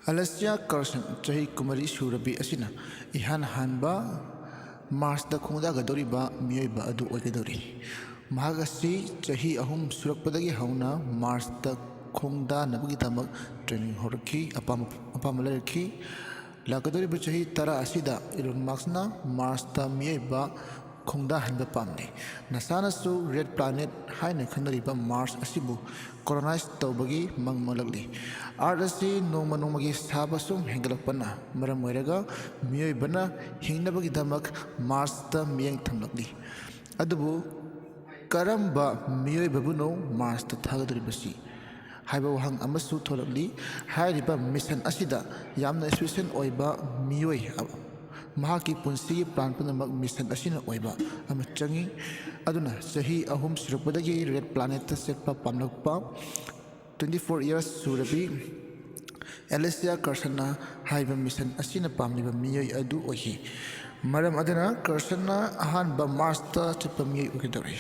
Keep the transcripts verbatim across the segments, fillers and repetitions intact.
ꯑꯂꯦꯁꯤꯌꯥ ꯀꯥꯔꯁꯟ ꯆꯍꯤ ꯀꯨꯟꯃꯔꯤ ꯁꯨꯔꯕꯤ ꯑꯁꯤꯅ ꯏꯍꯥꯟ ꯍꯥꯟꯕ ꯃꯥꯔꯁꯇ ꯈꯣꯡꯗꯥꯒꯗꯧꯔꯤꯕ ꯃꯤꯑꯣꯏꯕ ꯑꯗꯨ ꯑꯣꯏꯒꯗꯧꯔꯤ꯫ ꯃꯍꯥꯛ ꯑꯁꯤ ꯆꯍꯤ ꯑꯍꯨꯝ ꯁꯨꯔꯛꯄꯗꯒꯤ ꯍꯧꯅ ꯃꯥꯔꯁꯇ ꯈꯣꯡꯗꯥꯅꯕꯒꯤꯗꯃꯛ ꯇ꯭ꯔꯦꯅꯤꯡ ꯍꯧꯔꯛꯈꯤ, ꯑꯄꯥꯝꯕ ꯑꯄꯥꯝꯕ ꯂꯩꯔꯛꯈꯤ꯫ ꯂꯥꯛꯀꯗꯧꯔꯤꯕ ꯆꯍꯤ ꯇꯔꯥ ꯑꯁꯤꯗ ꯏꯂꯣꯟ ꯃꯥꯁꯛꯅ ꯃꯥꯔꯁꯇ ꯃꯤꯑꯣꯏꯕ ꯈꯣꯡꯗꯥꯍꯟꯕ ꯄꯥꯝꯂꯤ꯫ ꯅꯥꯁꯥꯅꯁꯨ ꯔꯦꯗ ꯄ꯭ꯂꯥꯅꯦꯠ ꯍꯥꯏꯅ ꯈꯪꯅꯔꯤꯕ ꯃꯥꯔꯁ ꯑꯁꯤꯕꯨ ꯀꯣꯂꯣꯅꯥꯏꯖ ꯇꯧꯕꯒꯤ ꯃꯪ ꯃꯪꯂꯛꯂꯤ꯫ ꯑꯥꯔꯊ ꯑꯁꯤ ꯅꯣꯡꯃ ꯅꯣꯡꯃꯒꯤ ꯁꯥꯕ ꯁꯨꯝ ꯍꯦꯟꯒꯠꯂꯛꯄꯅ ꯃꯔꯝ ꯑꯣꯏꯔꯒ ꯃꯤꯑꯣꯏꯕꯅ ꯍꯤꯡꯅꯕꯒꯤꯗꯃꯛ ꯃꯥꯔꯁꯇ ꯃꯤꯠꯌꯦꯡ ꯊꯝꯂꯛꯂꯤ꯫ ꯑꯗꯨꯕꯨ ꯀꯔꯝꯕ ꯃꯤꯑꯣꯏꯕꯕꯨꯅꯣ ꯃꯥꯔꯁꯇ ꯊꯥꯒꯗꯧꯔꯤꯕꯁꯤ ꯍꯥꯏꯕ ꯋꯥꯍꯪ ꯑꯃꯁꯨ ꯊꯣꯛꯂꯛꯂꯤ꯫ ꯍꯥꯏꯔꯤꯕ ꯃꯤꯁꯟ ꯑꯁꯤꯗ ꯌꯥꯝꯅ ꯏꯁꯄꯤꯁꯦꯜ ꯑꯣꯏꯕ ꯃꯤꯑꯣꯏ ꯑꯃ, ꯃꯍꯥꯛꯀꯤ ꯄꯨꯟꯁꯤꯒꯤ ꯄ꯭ꯂꯥꯟ ꯄꯨꯝꯅꯃꯛ ꯃꯤꯁꯟ ꯑꯁꯤꯅ ꯑꯣꯏꯕ ꯑꯃ ꯆꯪꯏ꯫ ꯑꯗꯨꯅ ꯆꯍꯤ ꯑꯍꯨꯝ ꯁꯨꯔꯛꯄꯗꯒꯤ ꯔꯦꯗ ꯄ꯭ꯂꯥꯅꯦꯠꯇ ꯆꯠꯄ ꯄꯥꯝꯂꯛꯄ ꯇ꯭ꯋꯦꯟꯇꯤ ꯐꯣꯔ ꯏꯌꯔꯁ ꯁꯨꯔꯕꯤ ꯑꯦꯂꯤꯁꯤꯌꯥ ꯀꯥꯔꯁꯟꯅ ꯍꯥꯏꯕ ꯃꯤꯁꯟ ꯑꯁꯤꯅ ꯄꯥꯝꯂꯤꯕ ꯃꯤꯑꯣꯏ ꯑꯗꯨ ꯑꯣꯏꯈꯤ꯫ ꯃꯔꯝ ꯑꯗꯨꯅ ꯀꯥꯔꯁꯟꯅ ꯑꯍꯥꯟꯕ ꯃꯥꯔꯁꯇ ꯆꯠꯄ ꯃꯤꯑꯣꯏ ꯑꯣꯏꯒꯗꯧꯔꯤ꯫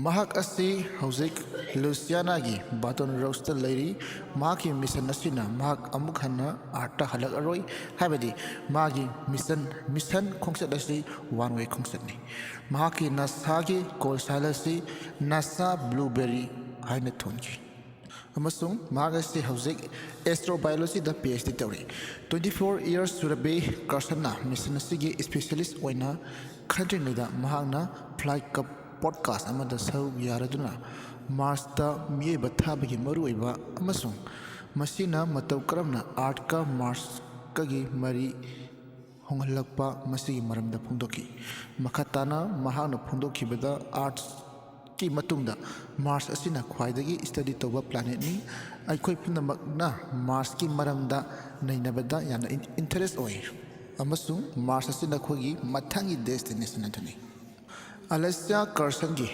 ꯃꯍꯥꯛ ꯑꯁꯤ ꯍꯧꯖꯤꯛ ꯂꯨꯁꯤꯌꯥꯅꯥꯒꯤ ꯕꯥꯇꯣꯟ ꯔꯣꯛꯁꯇ ꯂꯩꯔꯤ꯫ ꯃꯍꯥꯛꯀꯤ ꯃꯤꯁꯟ ꯑꯁꯤꯅ ꯃꯍꯥꯛ ꯑꯃꯨꯛ ꯍꯟꯅ ꯑꯥꯔꯊꯇ ꯍꯜꯂꯛꯑꯔꯣꯏ, ꯍꯥꯏꯕꯗꯤ ꯃꯥꯒꯤ ꯃꯤꯁꯟ, ꯃꯤꯁꯟ ꯈꯣꯡꯆꯠ ꯑꯁꯤ ꯋꯥꯟ ꯋꯦ ꯈꯣꯡꯆꯠꯅꯤ꯫ ꯃꯍꯥꯛꯀꯤ ꯅꯥꯁꯥꯒꯤ ꯀꯣꯜ ꯁꯥꯏꯜ ꯑꯁꯤ ꯅꯥꯁꯥ ꯕ꯭ꯂꯨꯕꯦꯔꯤ ꯍꯥꯏꯅ ꯊꯣꯟꯈꯤ꯫ ꯑꯃꯁꯨꯡ ꯃꯍꯥꯛ ꯑꯁꯤ ꯍꯧꯖꯤꯛ ꯑꯦꯁꯇ꯭ꯔꯣꯕꯥꯏꯑꯣꯂꯣꯖꯤꯗ ꯄꯤ ꯑꯩꯆ ꯗꯤ ꯇꯧꯔꯤ꯫ ꯇ꯭ꯋꯦꯟꯇꯤ ꯐꯣꯔ ꯏꯌꯔꯁ ꯁꯨꯔꯕꯤ ꯀꯥꯔꯁꯟꯅ ꯃꯤꯁꯟ ꯑꯁꯤꯒꯤ ꯏꯁꯄꯤꯁꯦꯂꯤꯁ ꯑꯣꯏꯅ ꯈꯟꯗ꯭ꯔꯤꯉꯩꯗ ꯃꯍꯥꯛꯅ ꯐ꯭ꯂꯥꯏꯠ ꯀꯞ ꯄꯣꯗꯀꯥꯁ ꯑꯃꯗ ꯁꯔꯨꯛ ꯌꯥꯔꯗꯨꯅ ꯃꯥꯔꯁꯇ ꯃꯤꯑꯣꯏꯕ ꯊꯥꯕꯒꯤ ꯃꯔꯨꯑꯣꯏꯕ ꯑꯃꯁꯨꯡ ꯃꯁꯤꯅ ꯃꯇꯧ ꯀꯔꯝꯅ ꯑꯥꯔꯊꯀ ꯃꯥꯔꯁꯀꯒꯤ ꯃꯔꯤ ꯍꯣꯡꯍꯜꯂꯛꯄ ꯃꯁꯤꯒꯤ ꯃꯔꯝꯗ ꯐꯣꯡꯗꯣꯛꯈꯤ꯫ ꯃꯈꯥ ꯇꯥꯅ ꯃꯍꯥꯛꯅ ꯐꯣꯡꯗꯣꯛꯈꯤꯕꯗ ꯑꯥꯔꯊꯀꯤ ꯃꯇꯨꯡꯗ ꯃꯥꯔꯁ ꯑꯁꯤꯅ ꯈ꯭ꯋꯥꯏꯗꯒꯤ ꯁ꯭ꯇꯗꯤ ꯇꯧꯕ ꯄ꯭ꯂꯥꯅꯦꯠꯅꯤ꯫ ꯑꯩꯈꯣꯏ ꯄꯨꯝꯅꯃꯛꯅ ꯃꯥꯔꯁꯀꯤ ꯃꯔꯝꯗ ꯅꯩꯅꯕꯗ ꯌꯥꯝꯅ ꯏꯟ-, ꯏꯟꯇꯔꯦꯁ ꯑꯣꯏ, ꯑꯃꯁꯨꯡ ꯃꯥꯔꯁ ꯑꯁꯤ ꯅꯈꯣꯏꯒꯤ ꯃꯊꯪꯒꯤ ꯗꯦꯁꯇꯤꯅꯦꯁꯟ ꯑꯗꯨꯅꯤ꯫ ꯑꯂꯦꯁꯤꯌꯥ ꯀꯥꯔꯁꯟꯒꯤ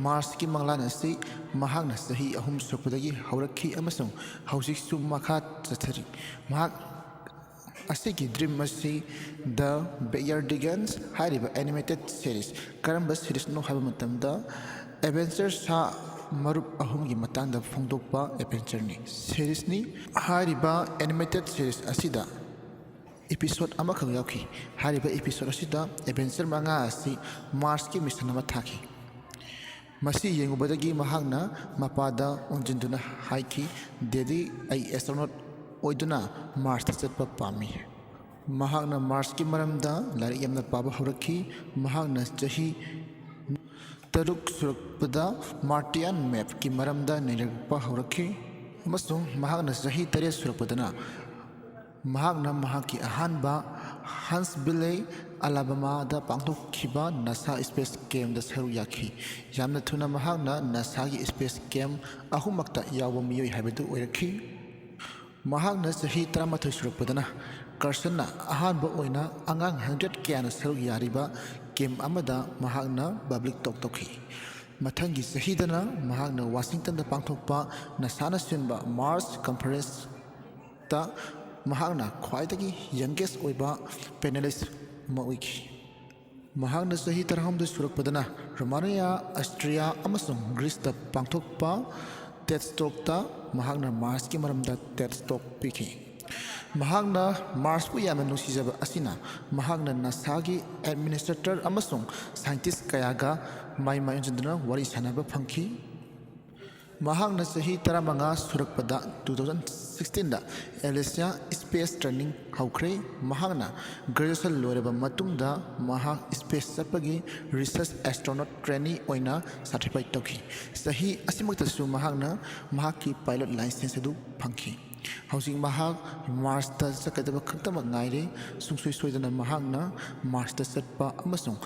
ꯃꯥꯔꯁꯀꯤ ꯃꯪꯂꯥꯟ ꯑꯁꯤ ꯃꯍꯥꯛꯅ ꯆꯍꯤ ꯑꯍꯨꯝ ꯁꯨꯔꯛꯄꯗꯒꯤ ꯍꯧꯔꯛꯈꯤ ꯑꯃꯁꯨꯡ ꯍꯧꯖꯤꯛꯁꯨ ꯃꯈꯥ ꯆꯠꯊꯔꯤ꯫ ꯃꯍꯥꯛ ꯑꯁꯤꯒꯤ ꯗ꯭ꯔꯤꯝ ꯑꯁꯤ ꯗ ꯕꯦꯛꯌꯥꯔꯗꯤꯒꯟꯁ ꯍꯥꯏꯔꯤꯕ ꯑꯦꯅꯤꯃꯦꯇꯦꯗ ꯁꯤꯔꯤꯁ, ꯀꯔꯝꯕ ꯁꯤꯔꯤꯁꯅꯣ ꯍꯥꯏꯕ ꯃꯇꯝꯗ ꯑꯦꯗꯚꯦꯟꯆꯔ ꯁꯥ ꯃꯔꯨꯞ ꯑꯍꯨꯝꯒꯤ ꯃꯇꯥꯡꯗ ꯐꯣꯡꯗꯣꯛꯄ ꯑꯦꯗꯚꯦꯟꯆꯔꯅꯤ꯫ ꯁꯦꯔꯤꯁꯅꯤ꯫ ꯍꯥꯏꯔꯤꯕ ꯑꯦꯅꯤꯃꯦꯇꯦꯠ ꯁꯦꯔꯤꯁ ꯑꯁꯤꯗ ꯏꯄꯤꯁꯣꯗ ꯑꯃꯈꯛ ꯌꯥꯎꯈꯤ꯫ ꯍꯥꯏꯔꯤꯕ ꯏꯄꯤꯁꯣꯗ ꯑꯁꯤꯗ ꯑꯦꯗꯚꯦꯟꯆꯔ ꯃꯉꯥ ꯑꯁꯤ ꯃꯥꯔꯁꯀꯤ ꯃꯤꯁꯟ ꯑꯃ ꯊꯥꯈꯤ꯫ ꯃꯁꯤ ꯌꯦꯡꯉꯨꯕꯗꯒꯤ ꯃꯍꯥꯛꯅ ꯃꯄꯥꯗ ꯑꯣꯟꯁꯤꯟꯗꯨꯅ ꯍꯥꯏꯈꯤ, "ꯗꯦꯗꯤ, ꯑꯩ ꯑꯦꯁꯇ꯭ꯔꯣꯅꯣꯠ ꯑꯣꯏꯗꯨꯅ ꯃꯥꯔꯁꯇ ꯆꯠꯄ ꯄꯥꯝꯃꯤ"꯫ ꯃꯍꯥꯛꯅ ꯃꯥꯔꯁꯀꯤ ꯃꯔꯝꯗ ꯂꯥꯏꯔꯤꯛ ꯌꯥꯝꯅ ꯄꯥꯕ ꯍꯧꯔꯛꯈꯤ꯫ ꯃꯍꯥꯛꯅ ꯆꯍꯤ ꯇꯔꯨꯛ ꯁꯨꯔꯛꯄꯗ ꯃꯥꯔꯇꯤꯌꯥꯟ ꯃꯦꯞꯀꯤ ꯃꯔꯝꯗ ꯅꯩꯅꯔꯛꯄ ꯍꯧꯔꯛꯈꯤ, ꯑꯃꯁꯨꯡ ꯃꯍꯥꯛꯅ ꯆꯍꯤ ꯇꯔꯦꯠ ꯁꯨꯔꯛꯄꯗꯅ ꯃꯍꯥꯛꯅ ꯃꯍꯥꯛꯀꯤ ꯑꯍꯥꯟꯕ ꯍꯟꯁꯚꯤꯜꯂꯦ, ꯑꯂꯥꯕꯥꯃꯥꯗ ꯄꯥꯡꯊꯣꯛꯈꯤꯕ ꯅꯥꯁꯥ ꯁ꯭ꯄꯦꯁ ꯀꯦꯝꯗ ꯁꯔꯨꯛ ꯌꯥꯈꯤ꯫ ꯌꯥꯝꯅ ꯊꯨꯅ ꯃꯍꯥꯛꯅ ꯅꯥꯁꯥꯒꯤ ꯁ꯭ꯄꯦꯁ ꯀꯦꯝ ꯑꯍꯨꯝꯃꯛꯇ ꯌꯥꯎꯕ ꯃꯤꯑꯣꯏ ꯍꯥꯏꯕꯗꯨ ꯑꯣꯏꯔꯛꯈꯤ꯫ ꯃꯍꯥꯛꯅ ꯆꯍꯤ ꯇꯔꯥꯃꯥꯊꯣꯏ ꯁꯨꯔꯛꯄꯗꯅ ꯀꯥꯔꯁꯟꯅ ꯑꯍꯥꯟꯕ ꯑꯣꯏꯅ ꯑꯉꯥꯡ ꯍꯟꯗ꯭ꯔꯦꯠ ꯀꯌꯥꯅ ꯁꯔꯨꯛ ꯌꯥꯔꯤꯕ ꯀꯦꯝ ꯑꯃꯗ ꯃꯍꯥꯛꯅ ꯄꯕ꯭ꯂꯤꯛ ꯇꯣꯛ ꯇꯧꯈꯤ꯫ ꯃꯊꯪꯒꯤ ꯆꯍꯤꯗꯅ ꯃꯍꯥꯛꯅ ꯋꯥꯁꯤꯡꯇꯟꯗ ꯄꯥꯡꯊꯣꯛꯄ ꯅꯥꯁꯥꯅ ꯁꯤꯟꯕ ꯃꯥꯔꯁ ꯀꯟꯐꯔꯦꯟꯁꯇ ꯃꯍꯥꯛꯅ ꯈ꯭ꯋꯥꯏꯗꯒꯤ ꯌꯪꯒꯦꯁ ꯑꯣꯏꯕ ꯄꯦꯅꯦꯂꯤꯁ ꯑꯃ ꯑꯣꯏꯈꯤ꯫ ꯃꯍꯥꯛꯅ ꯆꯍꯤ ꯇꯔꯥꯍꯨꯝꯗꯣꯏ ꯁꯨꯔꯛꯄꯗꯅ ꯔꯣꯃꯥꯅꯤꯌꯥ, ꯑꯁꯇ꯭ꯔꯤꯌꯥ ꯑꯃꯁꯨꯡ ꯒ꯭ꯔꯤꯁꯇ ꯄꯥꯡꯊꯣꯛꯄ ꯇꯦꯗ ꯇꯣꯛꯇ ꯃꯍꯥꯛꯅ ꯃꯥꯔꯁꯀꯤ ꯃꯔꯝꯗ ꯇꯦꯗ ꯇꯣꯛ ꯄꯤꯈꯤ꯫ ꯃꯍꯥꯛꯅ ꯃꯥꯔꯁꯄꯨ ꯌꯥꯝꯅ ꯅꯨꯡꯁꯤꯖꯕ ꯑꯁꯤꯅ ꯃꯍꯥꯛꯅ ꯅꯥꯁꯥꯒꯤ ꯑꯦꯗꯃꯤꯅꯤꯁꯇ꯭ꯔꯦꯇꯔ ꯑꯃꯁꯨꯡ ꯁꯥꯏꯟꯇꯤꯁ ꯀꯌꯥꯒ ꯃꯥꯏ ꯃꯥꯏ ꯑꯣꯟꯁꯤꯟꯗꯨꯅ ꯋꯥꯔꯤ ꯁꯥꯅꯕ ꯐꯪꯈꯤ꯫ ꯃꯍꯥꯛꯅ ꯆꯍꯤ ꯇꯔꯥꯃꯉꯥ ꯁꯨꯔꯛꯄꯗ two thousand sixteenꯗ ꯑꯦꯂꯤꯁꯤꯌꯥ ꯁ꯭ꯄꯦꯁ ꯇ꯭ꯔꯦꯅꯤꯡ ꯍꯧꯈ꯭ꯔꯦ꯫ ꯃꯍꯥꯛꯅ ꯒ꯭ꯔꯦꯖꯨꯑꯦꯁꯟ ꯂꯣꯏꯔꯕ ꯃꯇꯨꯡꯗ ꯃꯍꯥꯛ ꯁ꯭ꯄꯦꯁ ꯆꯠꯄꯒꯤ ꯔꯤꯁꯔꯆ ꯑꯦꯁꯇ꯭ꯔꯣꯅꯣꯠ ꯇ꯭ꯔꯦꯅꯤ ꯑꯣꯏꯅ ꯁꯥꯔꯇꯤꯐꯥꯏ ꯇꯧꯈꯤ꯫ ꯆꯍꯤ ꯑꯁꯤꯃꯛꯇꯁꯨ ꯃꯍꯥꯛꯅ ꯃꯍꯥꯛꯀꯤ ꯄꯥꯏꯂꯣꯠ ꯂꯥꯏꯁꯦꯟꯁ ꯑꯗꯨ ꯐꯪꯈꯤ꯫ ꯍꯧꯖꯤꯛ ꯃꯍꯥꯛ ꯃꯥꯔꯁꯇ ꯆꯠꯀꯗꯕ ꯈꯛꯇꯃꯛ ꯉꯥꯏꯔꯦ꯫ ꯁꯨꯡꯁꯣꯏ ꯁꯣꯏꯗꯅ ꯃꯍꯥꯛꯅ ꯃꯥꯔꯁꯇ ꯆꯠꯄ ꯑꯃꯁꯨꯡ